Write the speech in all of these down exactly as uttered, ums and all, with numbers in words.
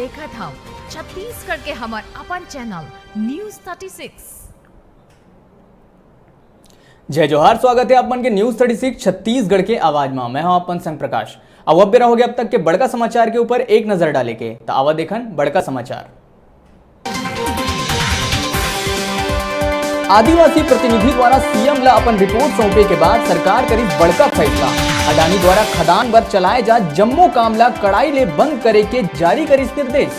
देखत हव छत्तीसगढ़ के हमर अपन चैनल न्यूज़ थर्टी सिक्स। जय जोहार, स्वागत हे आप मन के न्यूज़ थर्टी सिक्स छत्तीसगढ़ के आवाज मा। मैं हूं अपन संग प्रकाश। अब, अब बेरा हो गया अब तक के बड़का समाचार के ऊपर एक नजर डाले के, त आवा देखन बड़का समाचार। आदिवासी प्रतिनिधि द्वारा सीएम ला अपन रिपोर्ट सौंपे के बाद सरकार करिस बड़का फैसला। अडानी द्वारा खदान बर चलाए जा जम्मो काम ला कड़ाई ले बंद करे के जारी करिस निर्देश।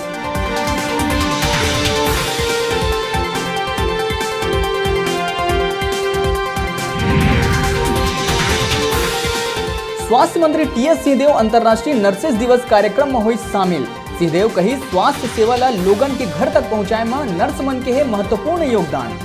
स्वास्थ्य मंत्री टीएस सिंहदेव अंतर्राष्ट्रीय नर्सेस दिवस कार्यक्रम म होइस शामिल। सिंहदेव कहिस, स्वास्थ्य सेवा ला लोगन के घर तक पहुंचाए म नर्स मन के हे महत्वपूर्ण योगदान।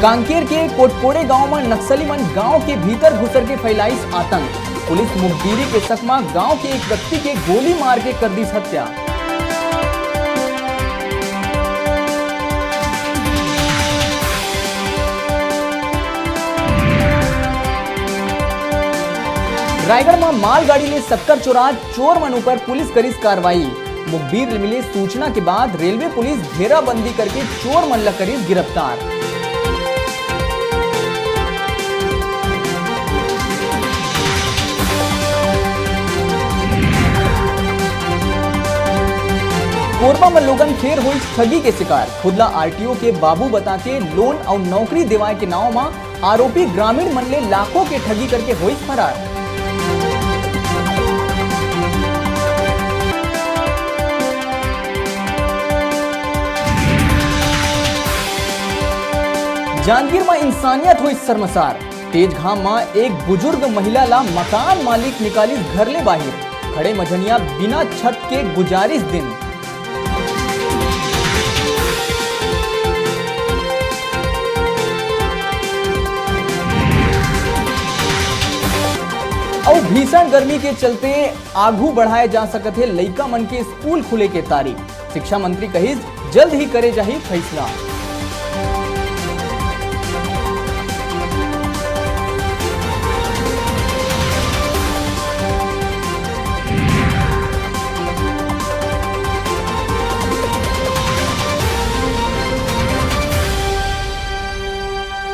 कांकेर के कोटकोड़े गांव म नक्सली मन गांव के भीतर घुसर के फैलाइस आतंक। पुलिस मुखबिरी के शक म गांव के एक व्यक्ति के गोली मार के कर दिस हत्या। रायगढ़ म मालगाड़ी ले शक्कर चोरात चोर मन ऊपर पुलिस करिस कार्रवाई। मुखबिर ले मिले सूचना के बाद रेलवे पुलिस घेराबंदी करके चोर मन ल करिस गिरफ्तार। कोरबा म लोगन फेर होइस ठगी के शिकार। खुद ला आरटीओ के बाबू बता के लोन अउ नौकरी देवाए के नाव म आरोपी ग्रामीण मन ले लाखों के ठगी करके होइस फरार। जांजगीर म इंसानियत होइस शर्मसार। तेज घाम म एक बुजुर्ग महिला ला मकान मालिक निकालिस घर ले बाहिर। खड़े मझनिया बिना छत के गुजारिस दिन। अउ भीषण गर्मी के चलते आघू बढ़ाए जा सकत हे लइका मन के स्कूल खुले के तारीख। शिक्षा मंत्री कहिस, जल्द ही करे जाही फैसला।